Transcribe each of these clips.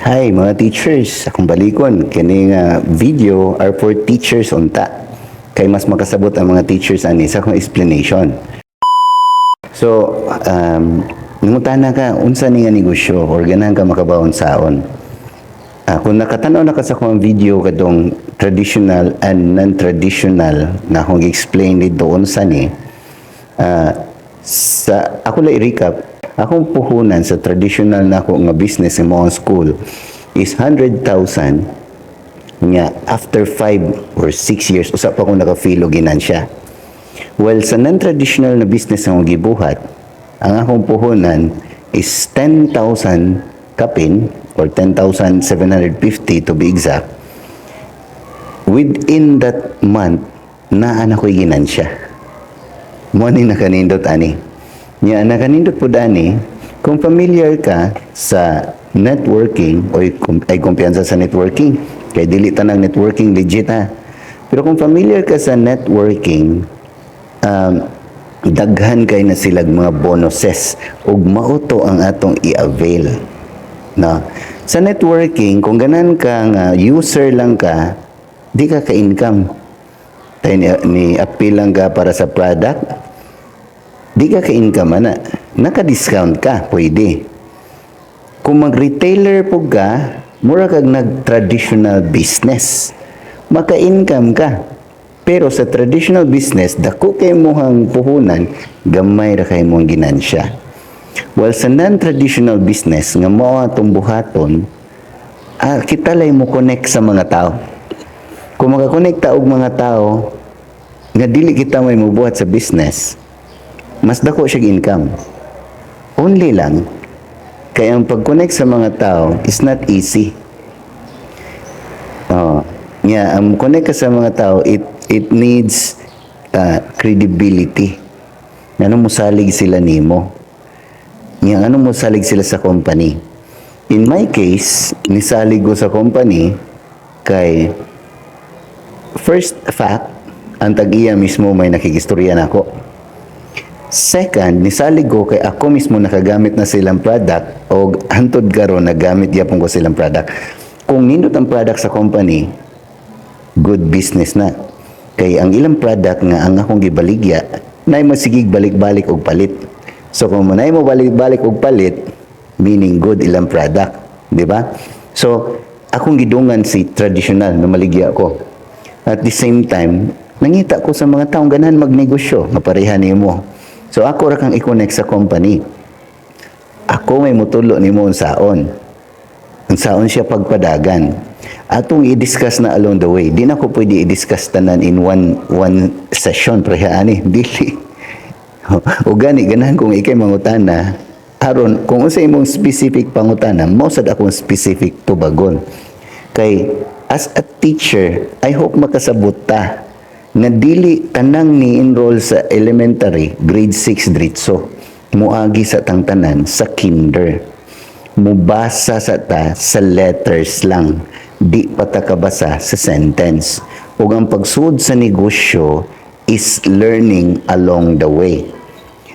Hi mga teachers, akong balikon kini nga video are for teachers unta. Kay mas makasabot ang mga teachers ani sa akong explanation. So, nangutana ka unsa ni nga negosyo or ganahan ka makabaw unsaon. Kung nakatanaw na ka sa akong video kadtong traditional and non-traditional na akong explain dito unsa ni, sa ako lang i-recap, akong puhunan sa traditional na ako nga business sa mga school is 100,000 nga after 5 or 6 years usa pa ko naka-feel og ginansya. Well, sa non-traditional na business nga akong gibuhat, ang akong puhunan is 10,000 kapin or 10,750 to be exact. Within that month, naa na ko'y ginansya. Mao ni nakanindot ani. Nya nakanindot pud ani, kung familiar ka sa networking o ay kumpiyansa sa networking, kay dili tanang networking legit ha. Pero kung familiar ka sa networking, daghan kay na silag mga bonuses ug mao to ang atong i-avail. No? Sa networking, kung ganahan ka nga user lang ka, di ka ka-income. Tay ni appeal lang ka para sa product, di ka ka-income ana. Naka-discount ka, pwede. Kung mag-retailer po ka, mura kag nag-traditional business. Maka-income ka. Pero sa traditional business, dako kay mohang puhunan, gamay ra kay mong ginansya. While sa non-traditional business nga mao atong buhaton, kita lay mo connect sa mga tao. Kung makakonekta og mga tao nga dili kita may mubuhat sa business, mas dako siya income. Only lang kaya ang pag-connect sa mga tao is not easy. Oh, yeah, ang connect ka sa mga tao, it needs credibility. Ngano mosalig sila nimo? Nga ano mosalig sila sa company? In my case, nisalig ko sa company kay first fact, ang tag-iya mismo may nakikistorya nako. Second, nisalig ko kay ako mismo nakagamit na silang product o hantod karon nagamit gyapon ko silang product. Kung nindot ang product sa company, good business na. Kay ang ilang product nga ang akong gibaligya, nay masigig balik-balik og palit. So kung nay mo balik-balik og palit, meaning good ilang product, di ba? So akong gidungan si traditional na maligya ko. At the same time, nangita ko sa mga taong ganahan magnegosyo, nga pareha nimo. So ako ra kang i-connect sa company. Ako may mutulo nimo unsaon. Unsaon siya pagpadagan. Atong i-discuss na along the way. Di na ko pwede i-discuss tanan in one one session pareha ani dili. O gani ganahan kung ikay mangutana aron kung unsa imong specific pangutana, mao sad akong specific tubagon. Kay as a teacher, I hope makasabot ta nga dili tanang ni enroll sa elementary grade 6 diretso. Muagi sa tang tanan sa kinder, mubasa sa ta sa letters lang, di pa ta kabasa sa sentence. Ug ang pagsud sa negosyo is learning along the way.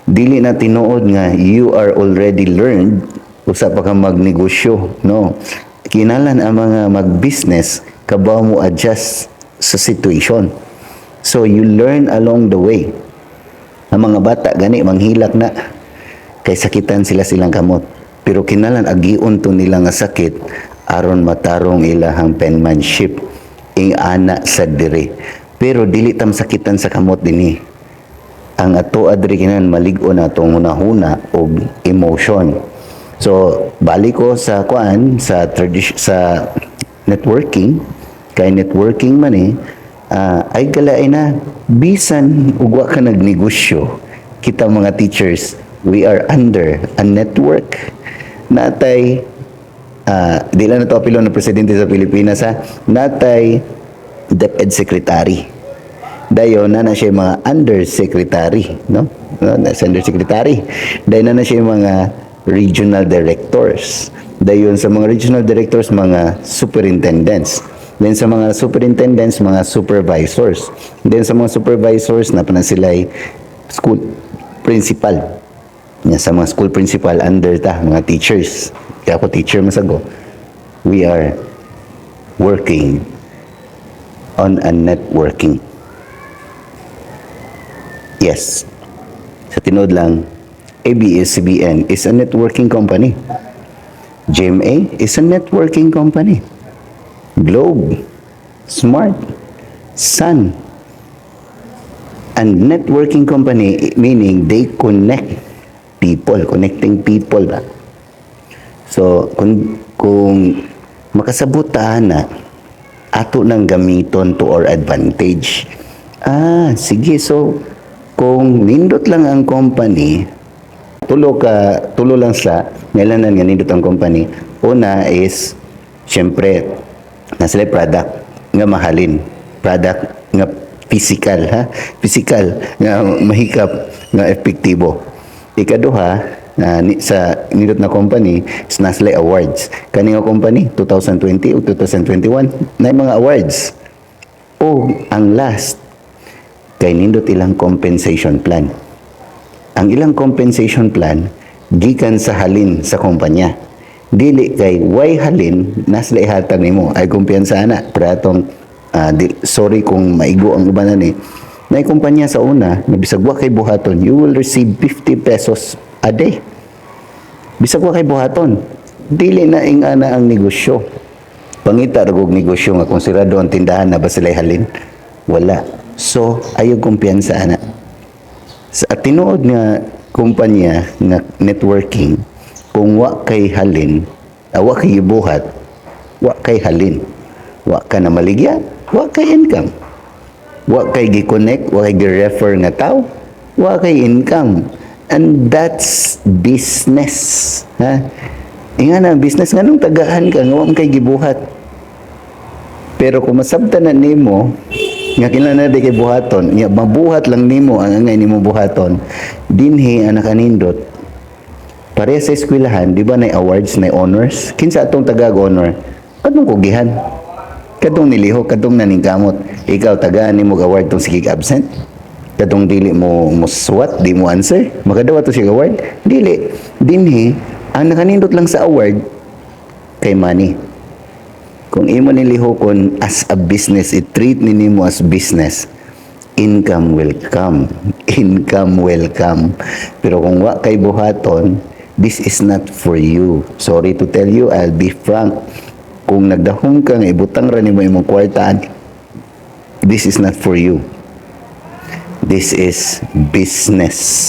Dili na tinuod nga you are already learned usa pa ka magnegosyo, no? Kinahanglan ang mga mag-business kabaw mo adjust sa situation, so you learn along the way. Ang mga bata gani manghilak na kay sakitan sila silang kamot, pero kinahanglan agion to nila nga sakit aron matarong ilahang penmanship ing ana sa dire. Pero dili tam sakitan sa kamot dinhi. Ang ato adri kinahanglan malig-on atong hunahuna og emotion. So balik ko sa kuan sa tradition, sa networking, kay networking man eh, ay kalain na bisan ug wa ka nagnegosyo, kita mga teachers, we are under a network. Natay di lang na to apilon ng presidente sa Pilipinas ha, natay DepEd secretary, dayon na na siya yung mga undersecretary, no, no na sa undersecretary, dayon na na siya yung mga regional directors, dayon sa mga regional directors mga superintendents, then sa mga superintendents mga supervisors, then sa mga supervisors na pa na sila school principal. Nya sa mga school principal, under ta mga teachers. Kaya ako teacher masago. We are working on a networking. Yes. Sa tinuod lang, ABS-CBN is a networking company. GMA is a networking company. Globe, Smart, Sun, and networking company, meaning they connect people, connecting people ba? So, kung makasabot ta na, ato nang gamiton to our advantage. Ah, sige, so kung nindot lang ang company, tulo ka, tulo lang sa nailanan nga nindot ang company. Una is syempre na sila product nga mahalin, product nga physical ha, physical nga mahikap nga epektibo. Ikaduha na ni, sa nindot na company is na sila awards. Kani nga company 2020 o 2021 na mga awards. O ang last kay nindot ilang compensation plan. Ang ilang compensation plan gikan sa halin sa kumpanya. Dili kay way halin na sila ihatag nimo ay kumpiyansa na. Pero atong sorry kung maigo ang uban ni na kumpanya sa una na bisag wa kay buhaton, you will receive 50 pesos a day. Bisag wa kay buhaton, dili na ingana ang negosyo. Pangita ra og negosyo nga kung sirado ang tindahan na ba sila halin? Wala. So ayaw kumpiyansa ana. Sa tinuod nga kumpanya nga networking, kung wa kay halin, wa kay gibuhat, wa kay halin, wa ka na maligya, wa kay income. Wa kay gi-connect, wa kay gi-refer nga tao, wa kay income. And that's business, ha? Inga na business, nganong tagaan ka nga wa man kay gibuhat? Pero kung masabtan na nimo nga kinahanglan na di kay buhaton, nya mabuhat lang nimo ang angay nimo buhaton, dinhi ang nakanindot. Pareha sa eskwelahan, di ba na awards, na honors? Kinsa atong tagag honor? Kadtong kugihan. Kadtong nilihok, kadtong naningkamot. Ikaw, tagaan nimo og award tong sige absent? Kadtong dili mo mo swat, di mo answer? Makadawat to siya award? Dili. Dinhi, ang nakanindot lang sa award kay money. Kung imo nilihokon as a business, i-treat ni nimo as business, income will come. Income will come. Pero kung wa kay buhaton, this is not for you. Sorry to tell you, I'll be frank. Kung nagdahom ka nga ibutang ra nimo imong kwarta, this is not for you. This is business.